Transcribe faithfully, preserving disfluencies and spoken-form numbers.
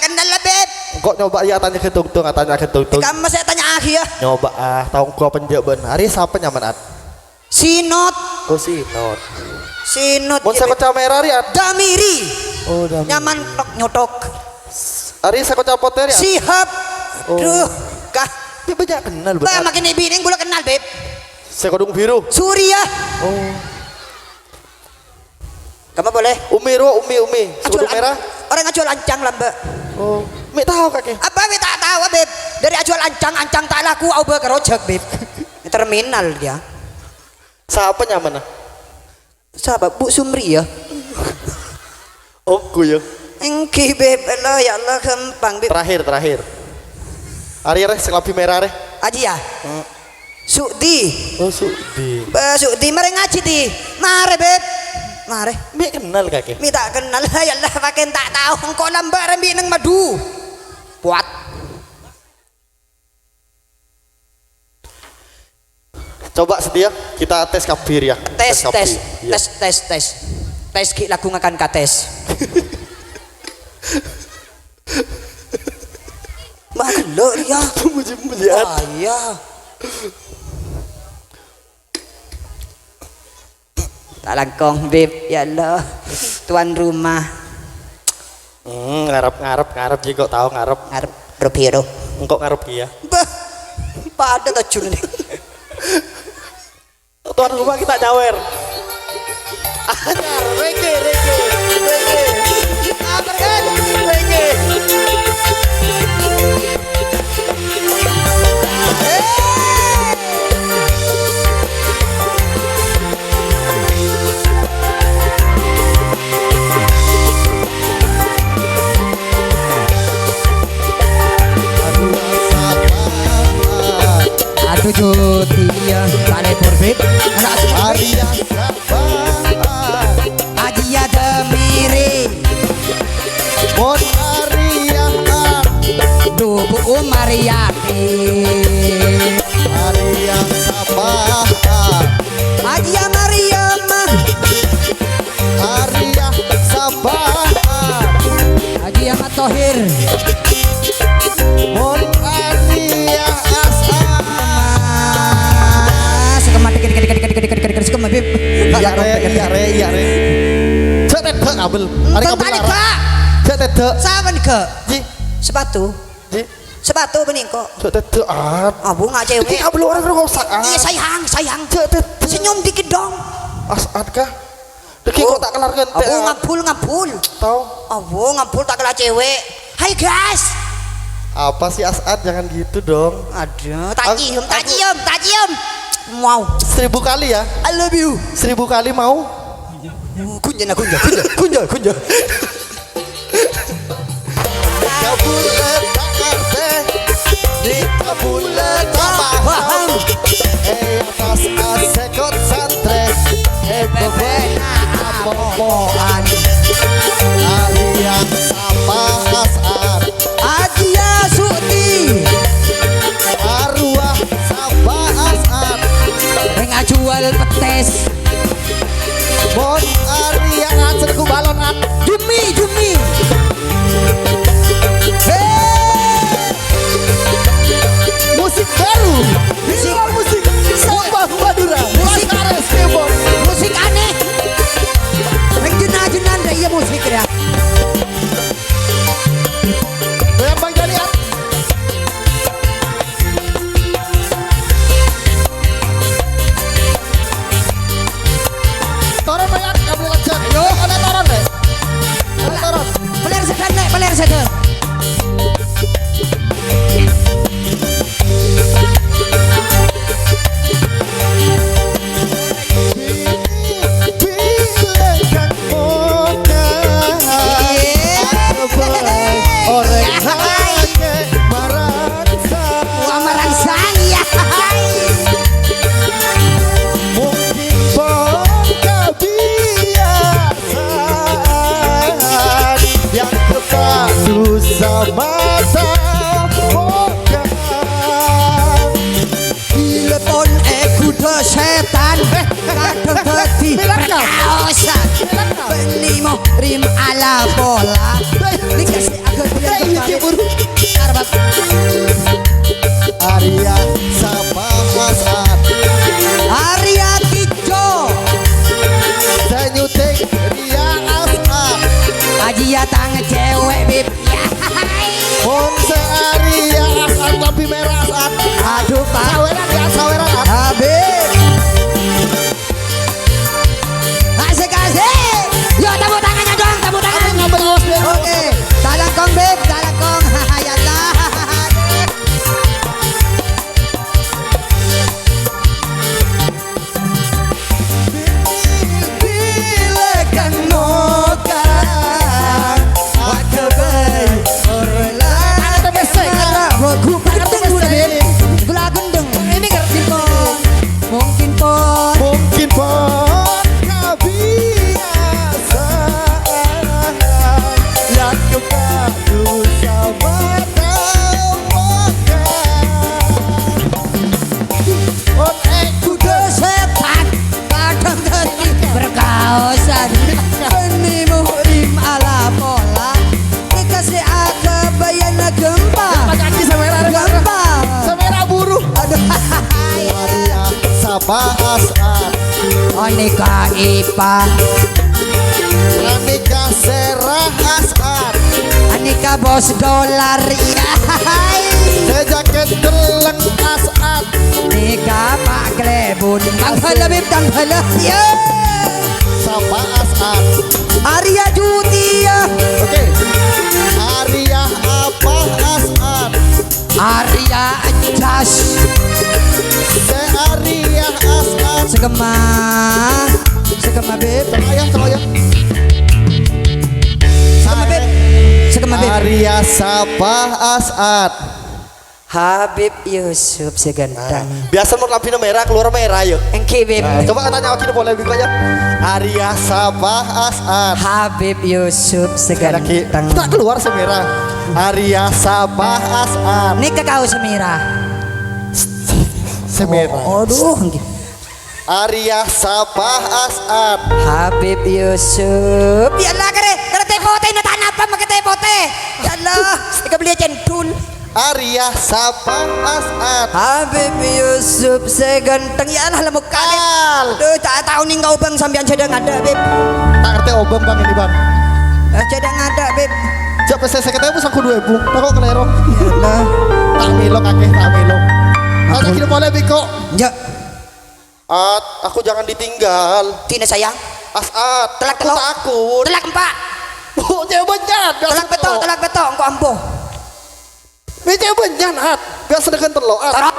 Kennal la, Beb. Engko' nyoba, yâ, atanya ka Tungtung, atanya ka Tungtung. Kamu sè tanya'aghi, yâ. Nyoba, ah, tao engko' apa enjâ' bâ'na. Arèya sapa nyamana, At? Sinot. Oh, Sinot. Sinot. Mon sè koca' mèra, rèya, At? Damiri. Oh, Damiri. Nyaman tok nyotok. Arèya sè koca' potè, rèya, At? Sihab. Oh. Duh, kah. Bâ' bânnya' kennal, Beb. Bâ', makin binèng bulâ kennal, Beb. Sè kodhung biru. Surya. Oh. Kamu boleh? Umi, ro, Umi, Umi. Sè kodhung mèra. Orèng ajhuwâl ancang lambâ'. Oh, mè' tao, kakè? Apa mè' ta' tao, Beb? Dâri ajhuwâl ancang, ancang ta' laku, aobâ ka rojhâk, Beb. Terminal dia. Sapa nyamana? Sapa? Bu Sumri, yâ? Ongghu, yâ. Èngghi, Beb. Allah, ya Allah, ghâmpang, Beb. Terakhir, terakhir. Arèya, rè, sè kalambhi mèra, rè. Aji, yâ? Hmm. Sukdi. Oh, Sukdi. Bâ, Sukdi, marè ngajhi, Di. Marè, Beb. Marè. Mè' kennal, kakè? Mè' ta' kennal. Ya Allah, pakèn ta' tao. Engko' lambâ' rè bi' neng madu. Kuat. Coba setia, kita tes kabbhi, yâ. Tes, tes, kabbhi. Iya. Tes, tes, tes. Tes ghi' lagghu ngakan kates. Mbak gelo, ya. Muji-mujian. Ah, iya. Ta' langkong, Bib. Ya Allah. Tuan rumah. Hmm, ngarep, ngarep, ngarep, Ji, kok tau ngarep. Ngarep, Robi, ro. Engko' ngarep, iya. Bâh, padâ tojjhuna. Tuan rumah kita nyawer. Anyar, reggae, reggae, reggae. Apa, kan? Reggae. Aduh, Jodi, ya, tak lebur, Bib. Anak Arya Sabah. Aji ada miri. Mon Arya. Duh, Bu Umariati. Arya Sabah. Aji Mariam. Arya Sabah. Haji Ahmad Thohir. Mon Arya As'ad. Ah, sekemat dikit, dikit, dikit, dikit, dikit, dikit, sekemat, Bib. Iya, Re, iya, Re, iya, Re. Cek tedek, Abel. Ari Entah kabel tali, lara. Kak. Cek tedek. Sampèyan, Kak? Ji. Sepatu. Ji. Sepatu apa nih, kok? Cek tedek, At. Abu nggak cewek. Iki kabel orang rusak, At. Iya, sayang, sayang. Cek tedek. Senyum dikit dong. As'ad kah? Lagi kok tak kelar ngentek, Abu ah. Ngabul, ngabul. Tau. Abu ngabul tak kelar cewek. Hai, guys. Apa sih, As'ad? Jangan gitu dong. Aduh, tak Aku, cium, tak aku cium, tak cium. Mau. Seribu kali ya? I love you. Seribu kali mau? Kunja, nah, kunja, kunja, kunja, kunja. Kabulâ ta' ngartè, di kabulâ ta' paham. Eh, pas asèkot santrè, eh, bebena apopoan. Arya sapa As'ad? Ajiya Sukti. Arwah sapa As'ad? Sing ajuwal petis. Bon Arya, At, sengko' balon, At. Jemi, Jemi. Hei. Musik baru. Musik. Musik. Sampah Madura. Musik. Mas Ares Keyboard. Musik aneh. Yang jenah-jenah ndak iya musik ya. Goyang Bang Jali, At. Toron, Mayat, kamu kejar. Ayo. Oleh toron, Rek. Oleh toron. Peler sedan, Nek, peler sedan. Bilâ kang mokal, orèng lakè' marangsang. Wah, marangsang, iya. Mungkin pon kebiasaan yang terpadu sama tak mokal. Bilâ pon èghudhâ sètan, kadhâng dhâddhi pernaosan. Bânnè mo rim ala pola. Dikasih agak dia. Pak As'ad. Anèka Ipa. Anèka sèra As'ad. Anèka bos dolar, ya. Sè jakèt cellèng As'ad. Nèka Pak Klebun. Tang bhâlâ, Bib, tang bhâlâ. Ya. Sapa As'ad? Arya Jutia. Oke. Arya apa As'ad? Arya Jas. Sè Arya As'ad. Sè kemma. Sè kemma, Bib. Coba ya, coba ya. Sè kemma, Bib. Sè kemma, Bib. Arya sapa As'ad? Habib Yusuf sè ganteng. Biasa mon lambina mèra, kalowar mèra, ya. Èngghi, Bib. Nah, coba tanya lagi polè, Bib, ya. Arya sapa As'ad? Habib Yusuf sè ganteng. Sekali lagi. Tak kalowar sè mèra. Arya sapa As'ad? Nèka kaos sè mèra. Sè mèra. Aduh, èngghi. Arya sapa As'ad? Habib Yusuf. Ya Allah, kèrè, kèrè tè potè, nè tanapa makè tè potè. Ya Allah, sè kabellia cendhul. Arya sapa As'ad? Habib Yusuf sè ganteng. Ya Allah, lemuk kalè. Al. Aduh, ta' tao nèng ka obâng sampèyan jhâ' dâ' ngadâ', Bib. Ta' ngartè obâng, Bang, ini, Bang. Eh, jhâ' dâ' ngadâ', Bib. Jhâ' pèssè sèket èbu, sangko dua èbu. Tako' kalèro. Ya Allah. Ta' mèlo kakè, ta' mèlo. Ampun. Ayo, gini polè, Biko. Ya. At, aku jangan ditinggal. Tina sayang. As'ad, telak aku tello'. Takut. Telak empa'. Bu, cewek banyak. Telak pètto', telak pètto', engko' ambu. Ini cewek banyak, At. Biasa dengan tello', At. Toro'.